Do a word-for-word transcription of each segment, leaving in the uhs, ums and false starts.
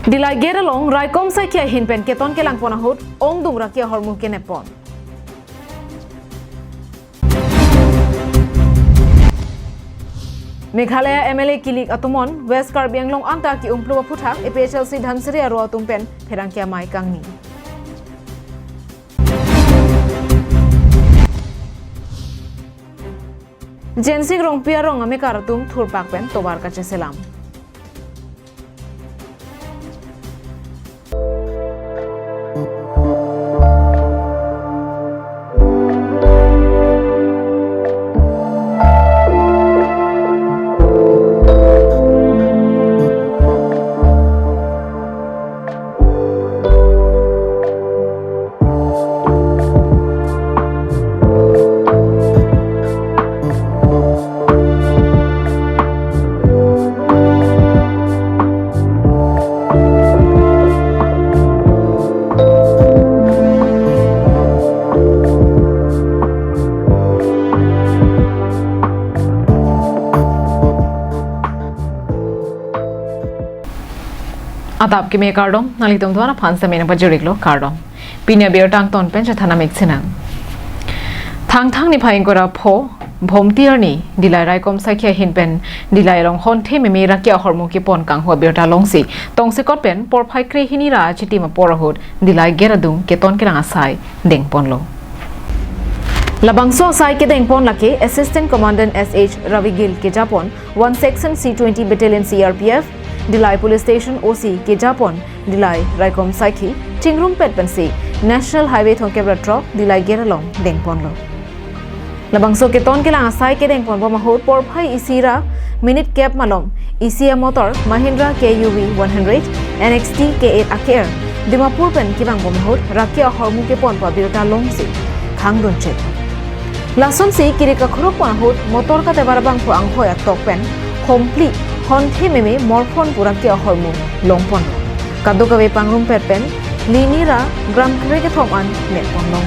Dillai Gate along raikom saikhi ahin pen keton kelangpon ahut ongdung raki ahormu kenep pon. Meghalaya M L A kilik atomon West Karbi Anglong anta ki-umplu aphuthak A P H L C Dhansiri aro atum pen pherangke amei kangni. Jensing Rongpi arong amekar atum thurpak pen tovar kacheselam. Adap kimi kardom, nanglitum doan aphan sitame nangpajir-iklo kardom. Pini abirta angton pen chethan amik sinang. Thangthang niphai ingkoi ra pho, Bhomti arni, Dillai raikom saikhi ahin pen, Dillai along honthe meme raki ahormu kepon kanghu abirta longsi, tongsekot pen porphai krehini ra achitim apor ahut, Dillai Gate adung keton kelang asai dengponlo. Labangso asai kedengpon lake Assistant Commandant S H Ravi Gill kejapon, one Section C twenty Battalion C R P F, Dillai Police Station O C kejapon, Dillai raikom saikhi, chingrumpet pensi, National Highway thomkep ra throk, Dillai Gate along dengponlo. Labangso keton kelang asai kedengponbom ahut porphai isi ra minute kep malom, isi amotor Mahindra K U V one hundred, N X T K eight aker, Dimapur pen kevangbom ahut, raki ahormu keponpo abirta longsi khangdunchot. Lasonsi kirik akhuruk pon ahut, motor katebar abangphu anghoi atok pen, hompli, honthe meme morphon pu raki ahormu longpon. Kadokave pangrumpet pen, lini ra gram kre kethom an nepponlong.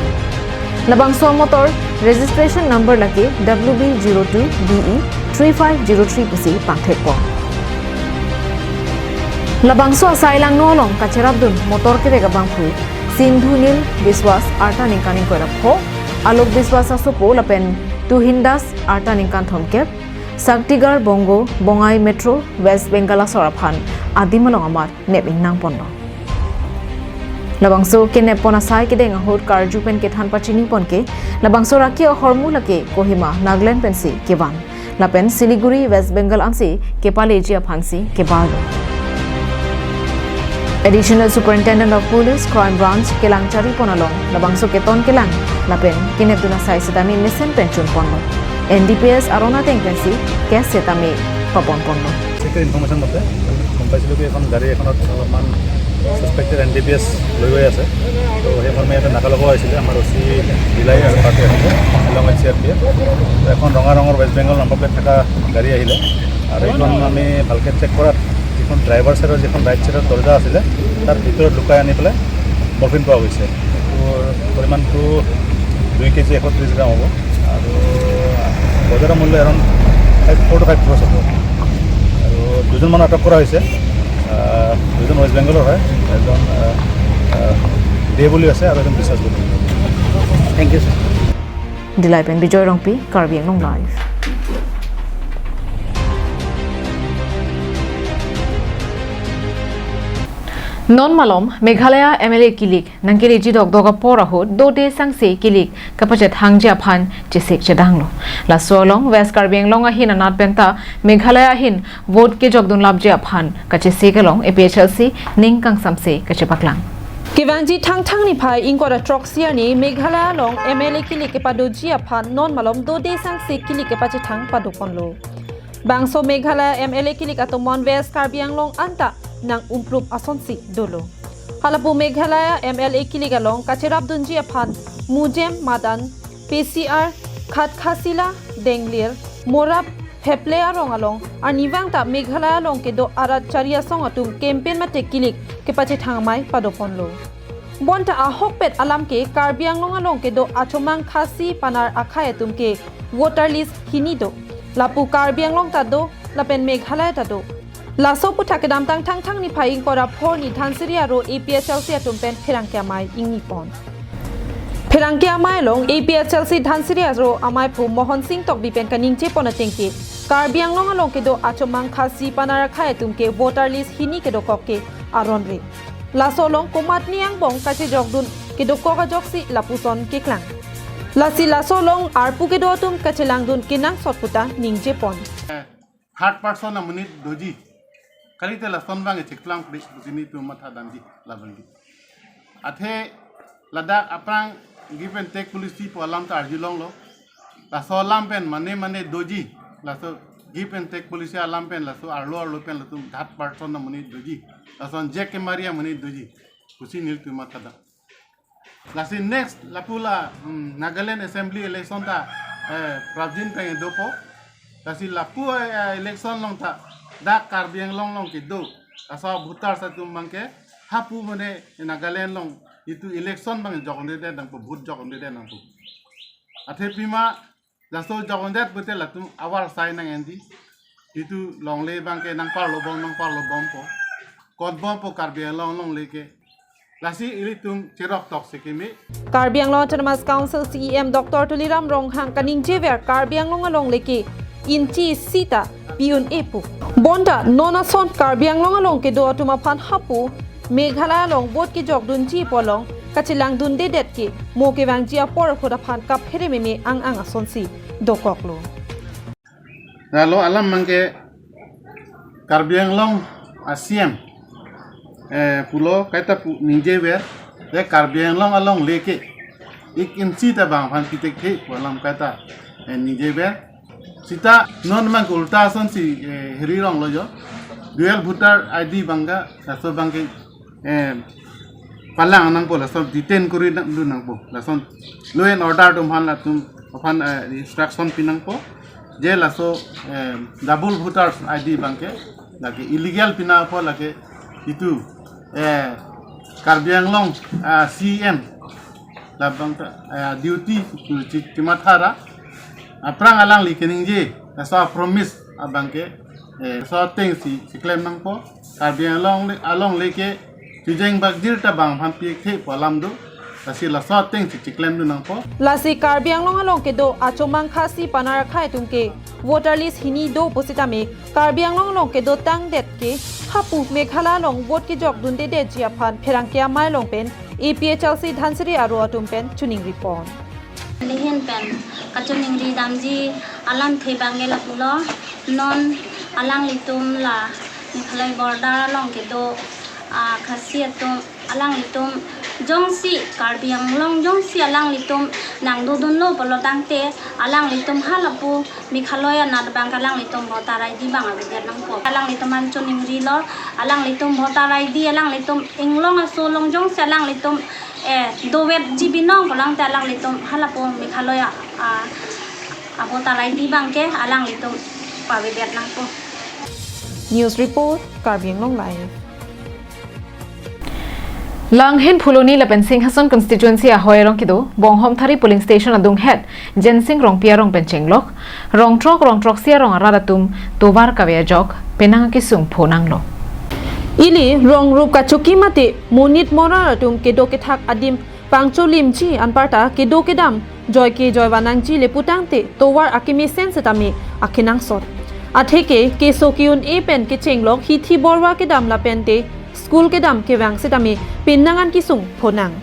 Labangso amotor registration number lake W B zero two D E three five zero three pusi pangthekpon. Labangso asai langno along kacherapdun motor kevek abangphu Sindhunil Biswas arta ningkan ingkoi ra pho, Alok Biswas asopo lapen Tuhin Das arta ningkan thomkep, Saktigar Bongo, Bongai Metro, West Bengal asor aphan adim along amat nep-ingnangponlo. Labangso keneppon asai kedeng ahut karju pen kethan pachinipon ke, labangso raki ahormu lake Kohima, Nagaland pensi kevan. Lapen Siliguri, West Bengal ansi kepaleji aphansi kebarlo. Additional Superintendent of Police, Crime Branch, kelang charipon along, labangso keton kelang, lapen kenepdun asai sitame mesen pen chunponlo. N D P S aron ateng pensi case sitame paponponlo. Check information মতে গম পাইছিলোঁ কি এখন গাড়ী এখনত অলপমান suspected N D P S লৈ গৈ আছে। তো সেইখন ইয়াতে নাকা লগোৱা হৈছিলে। আমাৰ অ' চি ডিলাই আৰু তাতে আহিলে, along with C R P F. তো এখন ৰঙা ৰঙৰ ৱেষ্ট বেংগল নম্বৰ প্লেট থকা গাড়ী আহিলে আৰু এইখন আমি ভালকৈ চেক কৰাত যিখন ড্ৰাইভাৰ ছাইডৰ যিখন ৰাইট ছাইডৰ দৰ্জা আছিলে, তাৰ ভিতৰত লুকাই আনি পেলাই মৰফিন পোৱা গৈছে। এইটোৰ পৰিমাণটো দুই কেজি এশ ত্ৰিছ গ্ৰাম হ'ব আৰু বজাৰৰ মূল্য around five four two five crores হ'ব। আৰু দুজন মানুহ আটক কৰা হৈছে। আহ, দুজন ৱেষ্ট বেংগলৰ হয়, এজন, আহ, আহ, দে বুলি আছে আৰু এজন বিশ্বাস বুলি। Thank you, sir. Dillai pen Bijoy Rongpi, Karbi Anglong Live. Non malom Meghalaya M L A kilik nangkeleji dokdok apor ahut dode sangse kilik kapachethangji aphan chesik chedanglo. Laso along West Karbi Anglong ahin anat penta Meghalaya ahin vote kejokdunlapji aphan kachesik along A P H L C ning kangsamse kachepaklang. Kevangji Thangthang niphai ingkoi ra throksi arni Meghalaya along M L A kilik kepadoji aphan non malom dode sangse kilik kepachethang padoponlo. Bangso Meghalaya M L A kilik atomon West Karbi Anglong anta nang-umplup asonsi dolo. Halapu Meghalaya M L A kilik along kacherapdunji aphan Mujem, Madan, P C R, Khatkhasila, Denglir, Morap, Heple arong along, arnivang ta Meghalaya along kedo arat chari asong atum campaign mate kilik kepachethang amei padoponlo. Bonta ahokpet alam ke Karbi Anglong along kedo achomang Khasi Panar akhei atum ke voter list hini do. Lapu Karbi Anglong ta do, lapen Meghalaya ta do. Laso aputhak kedamtang Thangthang niphai ingkoi ra pho arni Dhansiri aro A P H L C atum pen pherangke amei ingni pon. Pherangke amei along A P H L C Dhansiri aro ameiphu Mohon Sing Tokbi pen kaningje pon ateng ke, Karbi Anglong along kedo achomang Khasi Panar akhei atum ke voter list hini kedokok ke aron re. Laso along komatne angbong kachejokdun kedokok ajoksi lapuson keklang. Lasi laso along arpu kedo atum kachelangdun kenangsot puta ningje pon. Third person amonit doji. Kalite lason abang cheklang pri sini tu matha damji labangji. Athe ladak aphrang give and take policy pu alam ta arjulonglo. Laso alam pen mane mane doji. Laso give and take policy alam pen laso arlo arlo pen latum third person amonit doji. Lason jek kemari amonit doji. Pusi nelitum matha dam. Lasi next lapu la, hmm, Nagaland Assembly election ta, eh, prapjin pen dopo. Lasi lapu, eh, election along ta dak Karbi Anglong along kedo. Laso voters atum abangke hapu mane Nagaland along itum election abang jokdedet nangpo, vote jokdedet nangpo. Athe pima laso jokdedet pute latum avar sai nang-enji. Itum longle abangke nangparlo bom, nangparlo bompo. Kot bompo Karbi Anglong longle ke. Lasi ilitum cherok tok sekimi. Karbi Anglong Autonomous Council C E M Doctor Tuliram Ronghang kaningjever Karbi Anglong alongle ke inchi sita pi un-e pu. Bonta non ason Karbi Anglong along kedo atum aphan hapu Meghalaya along vote kejokdunji pu along kachelangdundedet ke mo kevangji apor ahut aphan kaphere meme ang-ang asonsi dokoklo. Lalo alam abangke Karbi Anglong a C M, eh, pulo kaita pu ningjever, de Karbi Anglong alongle ke ik inchi ta bang aphan pithekthe pu alam kaita, eh, ningjever. Sita non abangke ulta asonsi, eh, heri ronglo jo. Dual voter I D abangke, laso abangke, eh, palang nangpo, lason detain kori nang, dun nangpo. Lason law and order atum aphan latum aphan, eh, instruction pi nangpo. Je laso, eh, double voters I D abangke lake illegal pi nangpo, lake itum, eh, Karbi Anglong, ah, C M labang ta, eh, duty chi, chi, chimatha ra. Aphrang alangli keningje, laso promise abangke, eh, laso atengsi chiklem nangpo. Karbi Anglong le, alongle ke chujeng bakjir ta bang aphan pithekthe pu alam do. Lasi laso atengsi chiklemdun nangpo. Lasi Karbi Anglong along kedo achomang Khasi Panar akhei atum ke voter list hini do pusitame Karbi Anglong along kedo tangdet ke hapu Meghalaya along vote kejokdundedetji aphan pherangke amei along pen A P H L C Dhansiri aro atum pen choningri pon. Lahin pen kachoningri damji alamthe abangke lapulo, non alanglitum la Meghalaya border along kedo, ah, Khasi atum, alanglitum jongsi Karbi Anglong jongsi alanglitum nangdodunlo pulo tangte alanglitum halapu Meghalaya anat abangke alanglitum voter I D abang avedet nangpo. Alanglitum an choningrilo, alanglitum voter I D, alanglitum inglong aso along jongsi alanglitum, eh, dovetji binong pulo tangte alanglitum halapu Meghalaya, ah, a voter I D abangke alanglitum pavedet nangpo. News report, Karbi Anglong Live. Langhin Phuloni lapen Singhason constituency ahoi arong kedo Bonghomthari polling station adunghet Jensing Rongpi arong pen chenglok, rong throk rong throksi arong arat atum tovar kave ajok penang kesung phonanglo. Ili rong rup kachoki mate monit morar atum kedo kethak adim pangcholimji anparta kedo kedam joike joivan nangji le putangte tovar akemesen setame akenangsot. Atheke keso ke-un-e pen kechenglok hithi borwa kedam lapente school kedam kevang setame penang an kesung phonang.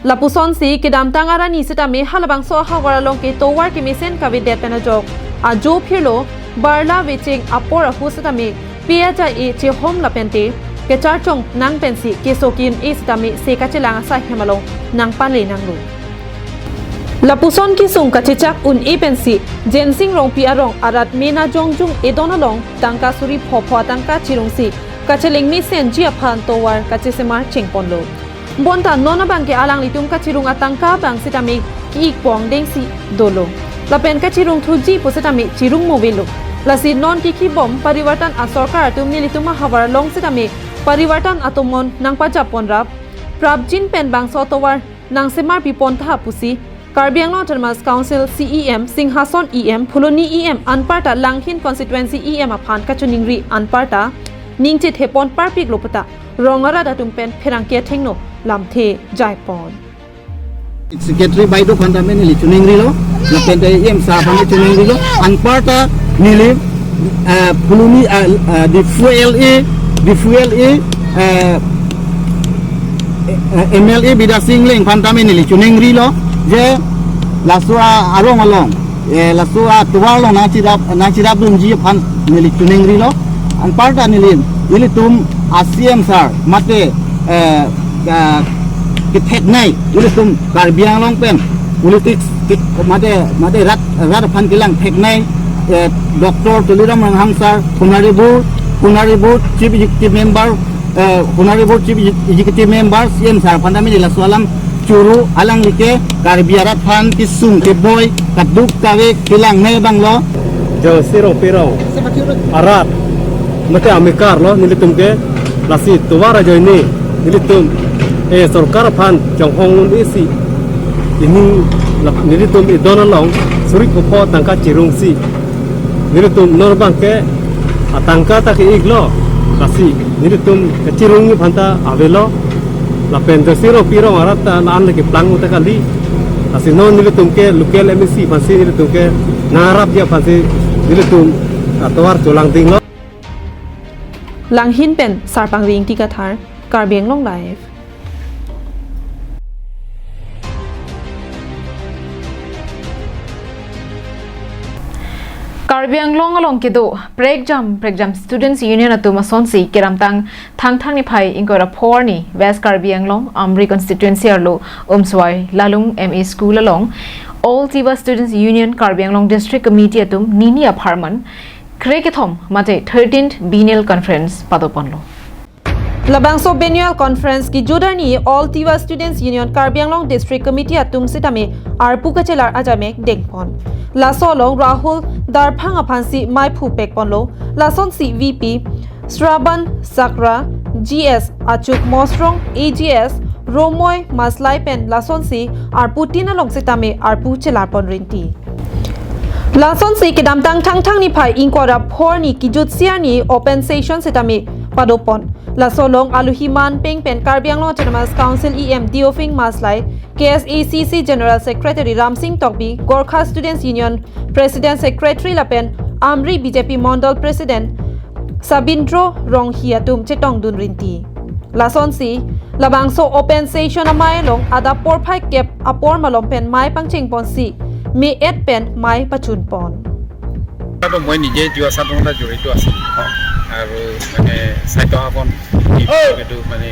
Lapusonsi kedamtang arni setame halabangso ahavar along ke tovar kemesen kavedet pen ajok ajo phirlo, barla vecheng apor ahu setame pe aja e chehom lapente kecharchong nang pensi keso ke-un-e setame se kachelang asai hem along nangpale nanglo. Lapuson kesung kachechak un-e pensi Jensing Rongpi arong arat mena jongjung edon along tangka suri phopho atangka chirungsi kacheleng mesenji aphan tovar kachesemar chengponlo. Bonta non abangke alanglitum kachirung atangka abang setame ki-ik pongdengsi dolo. Lapen kachirung thuji pu setame chirung movelo. Lasi non kikhibom parivartan asorkar atum nelitum ahavar along setame parivartan atomon nangpajapon rap. Prapjin pen bangso tovar nangsemar pipon tha pusi Karbi Anglong Autonomous Council C E M, Singhason E M, Phuloni E M anparta Langhin constituency E M aphan kachoningri anparta ning chethepon parpiklo puta rong arat atum pen pherangke athengno lamthe jaipon. Secretary baideo aphan tame neli choningri lo, lapen te E M sir aphan choningri lo, anparta neli, eh, Phuloni, eh, eh, Diphu L A, Diphu L A, eh, eh, M L A Bidya Sing Engleng aphan tame neli choningri lo, je laso a-, arong along, eh, laso atovar along nangcherap, nangcherapdunji aphan neli choningri lo, anparta neli, ilitum a C M sir, mate, eh, eh, ketheknei, ilitum Karbi Anglong pen politics, ke-, mate, mate rat, rat aphan kelang theknei, eh, Doctor Tuliram Ronghang sir, Honorable, Honorable Chief Executive Member, eh, Honorable Chief Executive Member, C M sir aphan tame neli laso alam choro, alangli ke Karbi arat aphan kesung keboi, kaduk kave kelangnei abang lo. Jongsi rongpi rong arat mate amekar lo nelitum ke, lasi tovar ajoine nelitum, eh, sorkar aphan chonghong un-esi, ining la-, nelitum idon along suri kopho tangka chirungsi nelitum non abang ke atangka ta ke-ik lo, lasi nelitum kachirungji aphan ta avelo, lapen jongsi rongpi rong arat ta la-an le keplang ta kali, lasi non nelitum ke local M A C aphansi nelitum ke nangrapji aphansi nelitum atovar cholangding lo. Langhin pen Sarpangri Ingti Kathar, Karbi Anglong Live. Karbi Anglong along kedo Prekjam, Prekjam Students Union atum asonsi kedamtang Thangthang niphai ingkoi ra pho arni West Karbi Anglong Amri constituency arlo Umswai Lalung M A School along All Tiwa Students Union Karbi Anglong District Committee atum nini apharman krekethom mate thirteenth Biennial Conference padoponlo. Labangso Biennial Conference kejut arni All Tiwa Students Union Karbi Anglong District Committee atum sitame arpu kachelar ajamek dengpon. Laso along Rahul Darphang aphansi mei phupekponlo, lasonsi V P Sraban Sakra, G S Achuk Mosrong, A G S Romoi Maslai pen lasonsi arpu tin along sitame arpu chelarpon rinti. Lasonsi kedamtang Thangthang niphai ingkoi ra pho arni kejutsi arni open session sitame padopon. Laso along alohi manpeng pen Karbi Anglong Autonomous Council E M Deophing Maslai, K S A C C General Secretary Ramsing Tokbi, Gorkha Students Union President Secretary lapen Amri B J P Mondol President Sabindro Ronghi atum chetongdun rinti. Lasonsi labangso open session amei along adap porphai kep apor malom pen mei pangchengponsi me-et pen mei pachunpon. তো মই নিজে তিৱা ছাত্ৰ সন্থাত জড়িত আছিলোঁ। আৰু মানে স্বায়ত্তশাসন বিভাগেতো মানে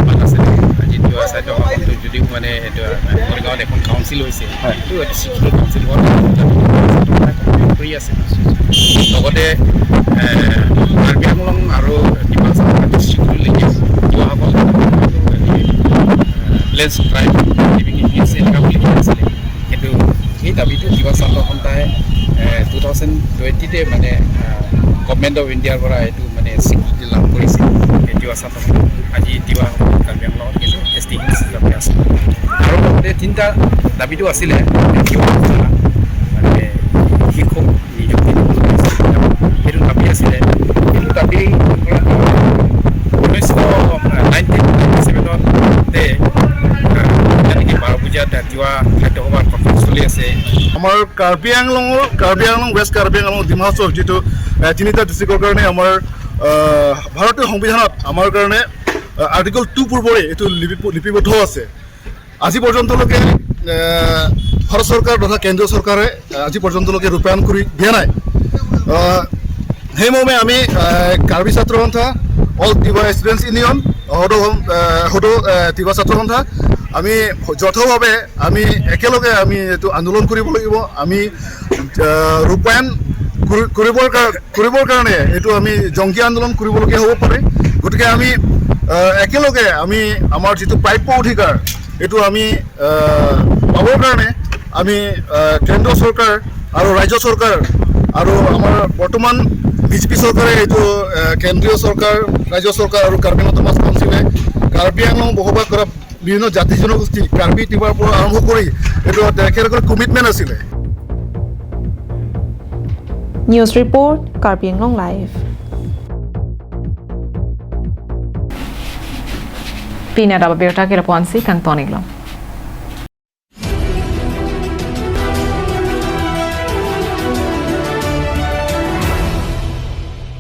মাত আছে। আজি তিৱা স্বায়ত্তশাসনটো যদিও মানে এইটো মৰিগাঁৱত এখন কাউন্সিল হৈছে, হয়। এইটো এটা শিক্ষিত কাউন্সিল হোৱাৰ কাৰণে কৰি আছে। লগতে, এ, কাৰ্বি আংলং আৰু ডিমাচা ডিষ্ট্ৰিক্টলৈকে তিৱাসকল less tribe living in hills এনেকুৱা বুলি কৈ আছিলে। কিন্তু সেই দাবীটো তিৱা ছাত্ৰ সন্থাই, এ, টু থাউজেণ্ড টুৱেণ্টিতে মানে, আ, গভৰ্ণমেণ্ট অফ ইণ্ডিয়াৰ পৰা এইটো মানে স্বীকৃতি লাভ কৰিছে। এই তিৱা ছাত্ৰ সন্থা আজি তিৱা কাৰ্বি আংলঙত কিন্তু এছ টি হিলছ হিচাপে আছে। আৰু লগতে তিনিটা দাবীটো আছিলে, তিৱা সন্থা, মানে শিক্ষক নিযুক্তি, সেইটো দাবী আছিলে। সেইটো দাবী ঊনৈছশ নাইনটিন নাইনটি ছেভেনতে, আহ, যেনেকে বাৰ বজাত তিৱা খাদ্য সভাৰ কথা চলি আছে। আমাৰ কাৰ্বি আংলঙৰ, কাৰ্বি আংলং, ৱেষ্ট কাৰ্বি আংলং, ডিমা হাছাও যিটো, আহ, তিনিটা ডিষ্ট্ৰিক্টৰ কাৰণে আমাৰ, আহ, ভাৰতীয় সংবিধানত আমাৰ কাৰণে, আহ, আৰ্টিকল টু পূৰ্বৰে এইটো লিপি-, লিপিবদ্ধ আছে। আজি পৰ্যন্তলৈকে, আহ, ভাৰত চৰকাৰ তথা কেন্দ্ৰীয় চৰকাৰে, আহ, আজি পৰ্যন্তলৈকে ৰূপায়ণ কৰি দিয়া নাই। আহ, সেইমৰ্মে আমি, আহ, কাৰ্বি ছাত্ৰ সন্থা, অল তিৱা ষ্টুডেণ্টছ ইউনিয়ন, সদৌ, আহ, সদৌ, আহ, তিৱা ছাত্ৰ সন্থা, আমি যৌথভাৱে আমি একেলগে আমি এইটো আন্দোলন কৰিব লাগিব। আমি, আহ, ৰূপায়ণ কৰি-, কৰিবৰ কাৰ-, কৰিবৰ কাৰণে এইটো আমি জংকী আন্দোলন কৰিবলগীয়া হ'ব পাৰে। গতিকে আমি, আহ, একেলগে আমি আমাৰ যিটো প্ৰাপ্য অধিকাৰ, এইটো আমি, আহ, পাবৰ কাৰণে আমি, আহ, কেন্দ্ৰ চৰকাৰ আৰু ৰাজ্য চৰকাৰ আৰু আমাৰ বৰ্তমান বি জে পি চৰকাৰে এইটো, আহ, কেন্দ্ৰীয় চৰকাৰ, ৰাজ্য চৰকাৰ আৰু কাৰ্বি আংলং অট'নমাছ কাউন্সিলে কাৰ্বি আংলং বসবাস কৰা বিভিন্ন জাতি জনগোষ্ঠী কাৰ্বি তিৱাৰ পৰা আৰম্ভ কৰি এইটো তেখেতসকলৰ কমিটমেণ্ট আছিলে। News report, Karbi Anglong Live. Pini adap abirta ke lapu-ansi kangton-iklo.